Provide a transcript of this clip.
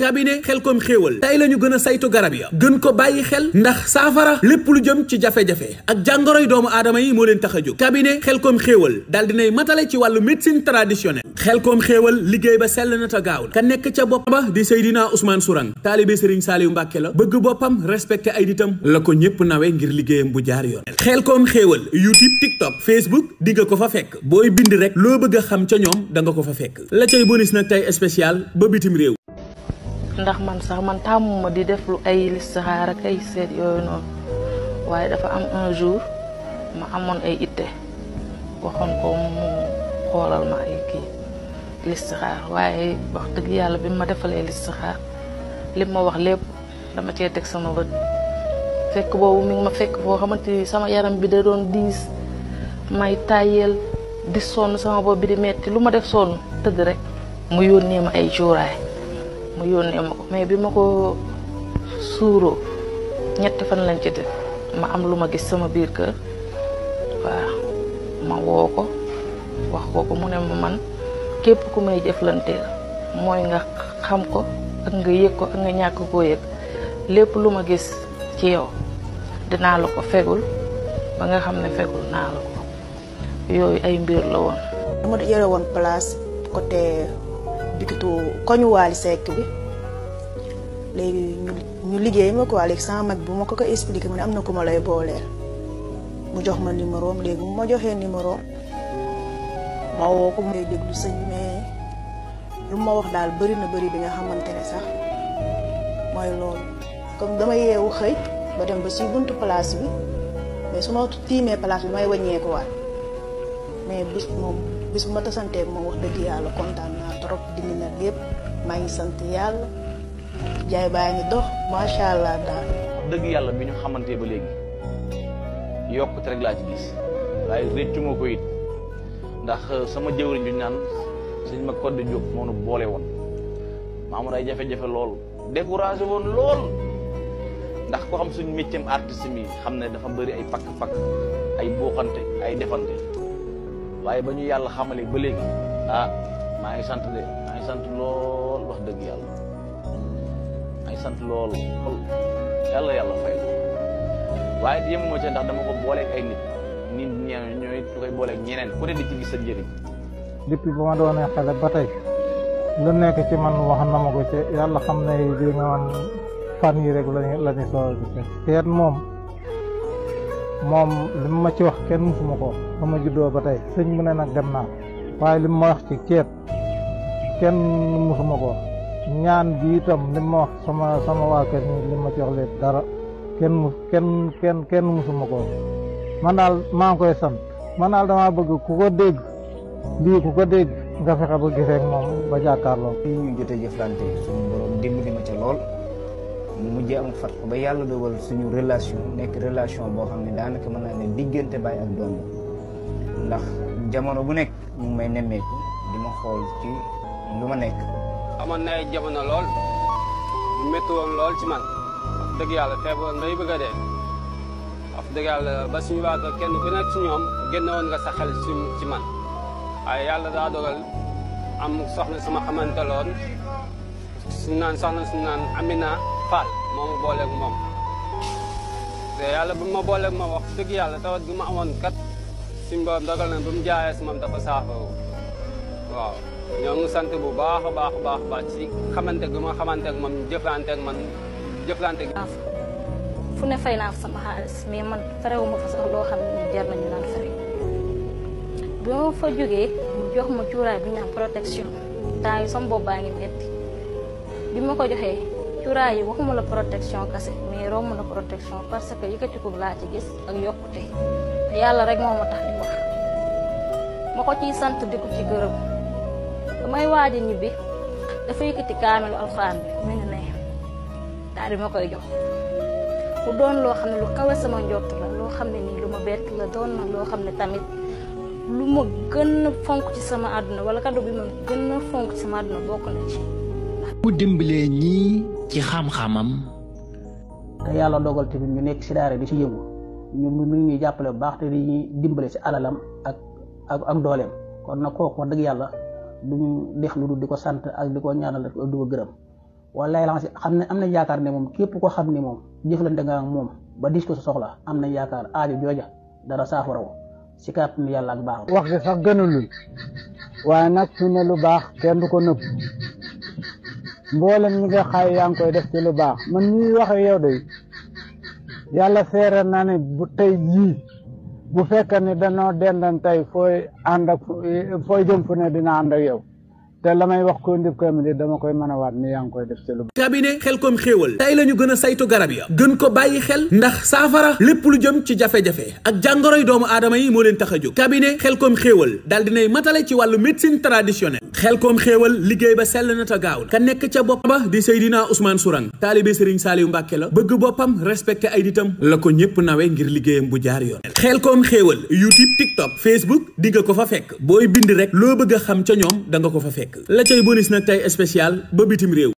cabinet Xelcom xéewal tey la ñu gën a saytu garab ya gën ko bàyyi xel ndax saafara lépp lu jëm ci jafe-jafe ak jàngoroy doomu aadama yi moo leen tax a jóg cabinet Xelcom xéewal daal dinay matale ci wàllu médecine traditionnelle Xelcom xéewal liggéey ba sell na te gaaw ka nekk ca bopp ba di Seydina Ousmane Sourang taalibe Serigne Saliou Mbàkke la bëgg boppam respecté ay ditam la ko ñépp nawe ngir liggéeyam bu jaar yoon Xelcom xéewal YouTube TikTok Facebook di nga ko fa fekk booy bind rek loo bëgg a xam ca ñoom da nga ko fa fekk la cay bonus nag tey spécial ba bitim réew ndax man sax man tàmmuma di def lu ay listixaar ak ay seet yooyu noonu waaye dafa am un jour ma amoon ay itte waxoon ko mu xoolal ma ay kii listixaar waaye wax dëgg yàlla bi ma defalee listixaar li ma wax lépp dama cee teg sama bët fekk boobu mi ngi ma fekk foo xamante ni sama yaram bi da doon diis may tàyyeel di sonn sama bopp bi di metti lu ma def sonn tëdd rek mu yónnee ma ay cuuraay mu yónnee ma ko mais bi ma ko suuroo ñetti fan lañ ci def ma am lu ma gis sama biir kër waaw ma woo ko wax ko mu ne ma man képp ku may jëflanteel mooy nga xam ko ak nga yëg ko ak nga ñàkk koo yëg lépp lu ma gis ci yow dinaa la ko fegul ba nga xam ne fegul naa la ko yooyu ay mbir la woon. dama yore woon place côté digitu koñu Waly Seck bi léegi ñu liggéey ma quoi léegi sama mag bu ma ko expliqué mu ne am na ku ma lay booleel mu jox ma numéro am léegi mu ma joxee numéro ma woo ko may déglu sëñ mais lu ma wax daal bëri na bëri bi nga xamante ne sax mooy loolu comme dama yeewu xëy ba dem ba si buntu place bi mais su ma tiimee place bi may wàññeeku waat mais bis bu ma tasantee moom wax dëgg yàlla kontaan naa trop dindi na lépp maa ngi sant yàlla jaay baa ngi dox macha allah daal. wax dëgg yàlla bi ñu xamante ba léegi yokkute rek laa ci gis waaye réccu ma ko it ndax sama jëwriñ ñu naan sëñ ma Codé Diop moo nu boole woon ma amoon ay jafe-jafe lool découragé woon lool ndax ko xam suñu métier artiste mi xam ne dafa bëri ay pakk-pakk ay buuxante ay defante. waaye ba ñu yàlla xamale ba léegi maa ngi sant de maa ngi sant lool wax dëgg yàlla maa ngi sant lool yàlla fay waaye yëmu ma ca ndax dama ko booleeg ay nit ñooy du koy booleeg ñeneen ku ne di ci gis sa njëriñ. depuis ba ma doonee xale ba tey lu nekk ci man wax na ma ko ci yàlla xam ne di nga man fan yi rek lañu soo gis seet moom li ma ci wax kenn musuma ko ba ma juddoo ba tey sëñ mu ne nag dem naa waaye li ma wax ci ceet kenn musuma ko ñaan bi itam li ma wax sama waa kër ñi li ma ci wax lépp dara kenn musuma ko man daal maa ngi koy sant man daal damaa bëgg ku ko dégg nga fexe ba gisee ak moom ba jàkkaarloo. li ñu jotee jëflante suñu borom dimbali ma ca lool mu mujjee am fat ko ba yàlla dogal suñu relation nekk relation boo xam ne daanaka mën naa ne diggante baay ak doom ndax jamono bu nekk ñu ngi may nemmeeku di ma xool ci lu ma nekk. amoon na ay jamono lool mu métti woon lool ci man wax dëgg yàlla feebar nday bëgg a dee wax dëgg yàlla ba suñu waata kenn ku nekk ci ñoom génne woon nga sa xel ci man waaye yàlla daa dogal am soxna sama xamante loon suñu naan soxna suñu naan Amina Fall moo ma booleeg moom te yàlla bu ma booleeg moom wax dëgg yàlla tawat gi ma amoon kat suñu borom dogal na ba mu jaayee si moom dafa saafara waaw ñoo ngi sant bu baax a baax ci xamante gi ma xamante ak moom jëflante ak man jëflante gi. fu ne fay naa fa sama xaalis mais man ferewu ma fa sax loo xam ne jar nañu naan fere bi ma fa jógee mu jox ma cuuraay bi ñu naan protection temps yi sama bopp baa ngi metti bi ma ko joxee cuuraay yi waxuma la protection kase mais romb na protection parce que yëkkatiku laa ci gis ak yokkute yàlla rek moo ma tax di wax ma ko ciy sant di ko ci gërëm damay waaj a ñibbi dafa yëkkati kaamilu alxuraan bi mu ngi ne daal di ma koy jox mu doon loo xam ne lu kawe sama njott la loo xam ne nii lu ma bett la doon na loo xam ne tamit lu ma gën a fonk ci sama àdduna wala kaddu bi ma gën a fonk ci sama àdduna bokk na ci. mu dimbalee ñii ci xam-xamam. te yàlla dogal tamit ñu nekk si daara di si yëngu ñu mu ngi ñuy jàppale bu baax te dañuy dimbale si alalam ak dooleem kon nag kooku wax dëgg yàlla duñu def lu dul di ko sant ak di ko ñaanal rek di ko gërëm wala la xam ne am nañ yaakaar ne moom képp ko xam ne moom jëflante nga ak moom ba dis ko sa soxla am nañ yaakaar aajo jooja dara saafaraw si kàttanu yàlla ak baax wax gi sax gënalul waaye nag su ne lu baax kenn du ko nëbb mboolem ñi nga xay yaa ngi koy def ci lu baax man ñuy waxe yow de yàlla seere na ne bu tey jii bu fekkee ne danoo dendan tey fooy ànd ak fooy jëm fu ne dina ànd ak yow te la may wax ko ndib kam li dama koy mën a waat ni yaa ngi koy def ci lu cabinet Xelcom xéewal tey la ñu gën a saytu garab ya gën ko bàyyi xel ndax saafara lépp lu jëm ci jafe-jafe ak jàngoroy doomu aadama yi moo leen tax a jóg cabinet Xelcom xéewal daal dinay matale ci wàllu médecine traditionnelle Xelcom xéewal liggéey ba sell na ta gaawul ka nekk ca bopp ba di Seydina Ousmane Sourang taalibe Serigne Saliou Mbacke la bëgg boppam respecté ay ditam la ko ñëpp nawe ngir liggéeyam bu jaar yoon Xelcom xéewal YouTube TikTok Facebook di nga ko fa fekk booy bind rek loo bëgg a xam ca ñoom da nga ko fa fekk la cay bonus nag tey spécial ba bitim réew